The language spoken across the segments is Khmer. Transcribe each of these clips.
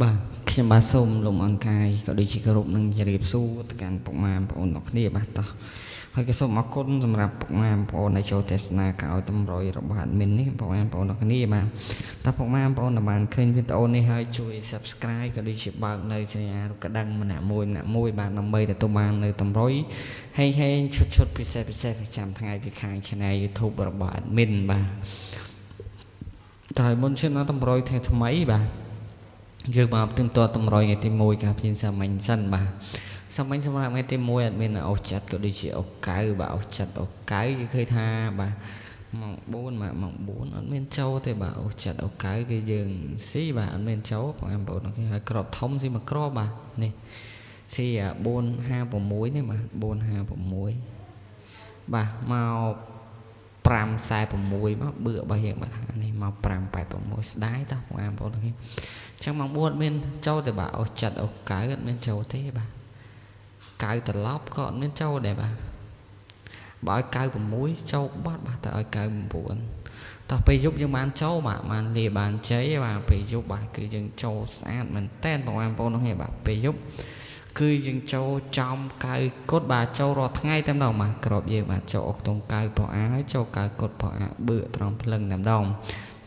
បាទខ្ញុំបាទសូមលំអង្កាយក៏ដូចជាគោរពនិងជម្រាបសួរទៅកាន់ពុកម៉ែបងប្អូនទាំងគ្នាបាទតោះហើយក៏សូមអរគុណសម្រាប់ពុកម៉ែបងប្អូនដែលចូលទស្សនាការឲ្យតម្រុយរបស់ admin នេះពុកម៉ែបងប្អូនទាំងគ្នាបាទតើពុកម៉ែបងប្អូនដែលបានឃើញវីដេអូនេះហើយជួយ Subscribe ក៏ដូចជាបើកនៅសញ្ញារូបកណ្ដឹងម្នាក់មួយម្នាក់មួយបាទដើម្បីទទួលបាននៅតម្រុយហេងហេងឈុតឈុតពិសេសពិសេសប្រចាំថ្ងៃពីខាង Channel YouTube របស់ admin បាទតើមុនឈានដល់តម្រុយថ្ងៃថ្មីបាទយើងមកផ្ទៀងផ្ទាត់តម្រុយថ្ងៃទី1ការព្យាសាមញ្ញសិនបាទសាមញ្ញសម្រាប់ថ្ងៃទី1អត់មានអូសចិត្តក៏ដូចជាអូសកៅបាទអូសចិត្តអូសកៅគេឃើញថាបាទម៉ោង4បាទម៉ោង4អត់មានចូលទេបាទអូសចិត្តអូសកៅគឺយើងស៊ីបាទអត់មានចូលបងប្អូនគេឲ្យក្របធំស៊ីមួយក្របបាទនេះស៊ី456នេះបាទ456បាទមក546មកបឿរបស់យើងបាទនេះមក586ស្ដាយតោះបងប្អូនគេចឹងម៉ោង4អត់មានចូលទេបាទអូសចិត្តអូសកៅអត់មានចូលទេបាទកៅត្រឡប់ក៏អត់មានចូលដែរបាទបើឲ្យ96ចូលបាត់បាទតែឲ្យ99តោះពេលយប់យើងបានចូលបាទបានលាបានជ័យបាទពេលយប់បាទគឺយើងចូលស្អាតមែនតែនបងប្អូននោះឯងបាទពេលយប់គឺយើងចូលចំកៅគុតបាទចូលរាល់ថ្ងៃតែម្ដងបាទក្របយើងបាទចូលអុកតុងកៅប៉អាហើយចូលកៅគុតប៉អាបឿត្រង់ភ្លឹងតែម្ដង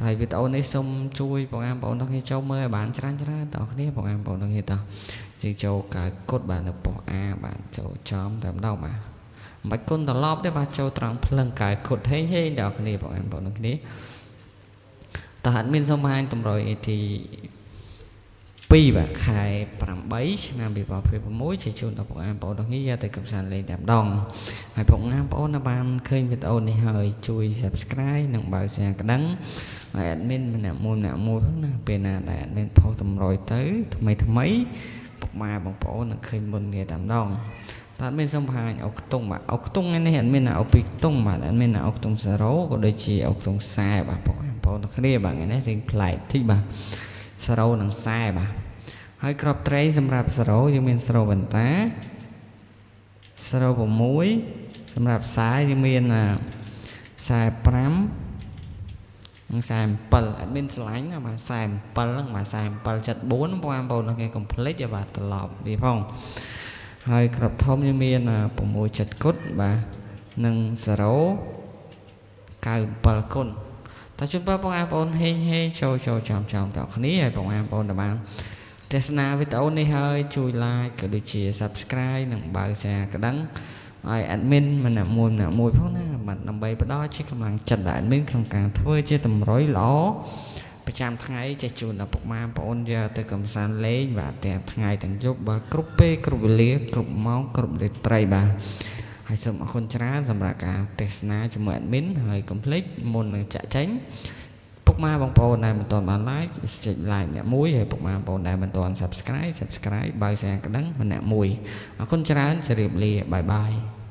តែវីដេអូនេះសូមជួយបងប្អូនទាំងគ្នាចូលមើលឲ្យបានច្រើនច្រើនតោះគ្នាបងប្អូនទាំងគ្នាតោះយើងចូលកៅគុតបាទនៅប៉ុស្តិ៍ A បាទចូលចំតែម្ដងបាទមិនបាច់គុណត្រឡប់ទេបាទចូលត្រង់ភ្លឹងកៅគុតហេងហេងដល់គ្នាបងប្អូនទាំងគ្នាតោះអត់មានសូមបង្ហាញតម្រុយទី2បាទខែ8ឆ្នាំ2026ជាជូនដល់ពុកម៉ែបងប្អូនទាំងគ្នាយកទៅកំសាន្តលេងតែម្ដងហើយពុកម៉ែបងប្អូនដែលបានឃើញវីដេអូនេះហើយជួយ Subscribe និងបើកសញ្ញាកណ្ដឹងហើយ admin ម្នាក់មួយម្នាក់មួយផងណាពេលណាដែល admin ផុសតម្រុយទៅថ្មីថ្មីពុកម៉ែបងប្អូននឹងឃើញមុនគ្នាតែម្ដងតើអត់មានសូមបង្ហាញអុកខ្ទង់បាទអុកខ្ទង់នេះអត់មានអុកពីខ្ទង់បាទអត់មានអុកខ្ទង់0ក៏ដូចជាអុកខ្ទង់ខ្សែបាទពុកបងប្អូនទាំងគ្នាបាទថ្ងៃនេះរៀងប្លែកតិចបាទ0និងខ្សែបាទហើយក្របត្រីសម្រាប់0យើងមាន0បន្តា06សម្រាប់ខ្សែយើងមាន45និង47អត់មានឆ្លាញ់ណាបាទ47ហ្នឹងបាទ4774បងប្អូនគេកុំភ្លេចបាទត្រឡប់វាផងហើយក្របធំយើងមាន6ចិត្តគុតបាទនិង0 97គុណតើជូនពរបងប្អូនហេងហេងចូលចូលចំចំតគ្នាហើយបងប្អូនដែលបានទស្សនាវីដេអូនេះហើយជួយ like ក៏ដូចជា Subscribe និងបើកសញ្ញាកណ្ដឹងឲ្យ admin ម្នាក់មួយម្នាក់មួយផងណាបាទដើម្បីផ្ដល់ជាកម្លាំងចិត្តដល់ admin ក្នុងការធ្វើជាតម្រុយល្អប្រចាំថ្ងៃចេះជូនដល់ពុកម៉ែបងប្អូនយកទៅកំសាន្តលេងបាទទាំងថ្ងៃទាំងយប់បាទគ្រប់ពេលគ្រប់វេលាគ្រប់ម៉ោងគ្រប់រាត្រីបាទហើយសូមអរគុណច្រើនសម្រាប់ការទស្សនាជាមួយ admin ហើយកុំភ្លេចមុននឹងចាក់ចេញពុកម៉ែបងប្អូនដែលមិនទាន់បាន like ចុច like អ្នកមួយហើយពុកម៉ែបងប្អូនដែលមិនទាន់ Subscribe បើកសញ្ញាកណ្ដឹងម្នាក់មួយអរគុណច្រើនជម្រាបលា bye bye.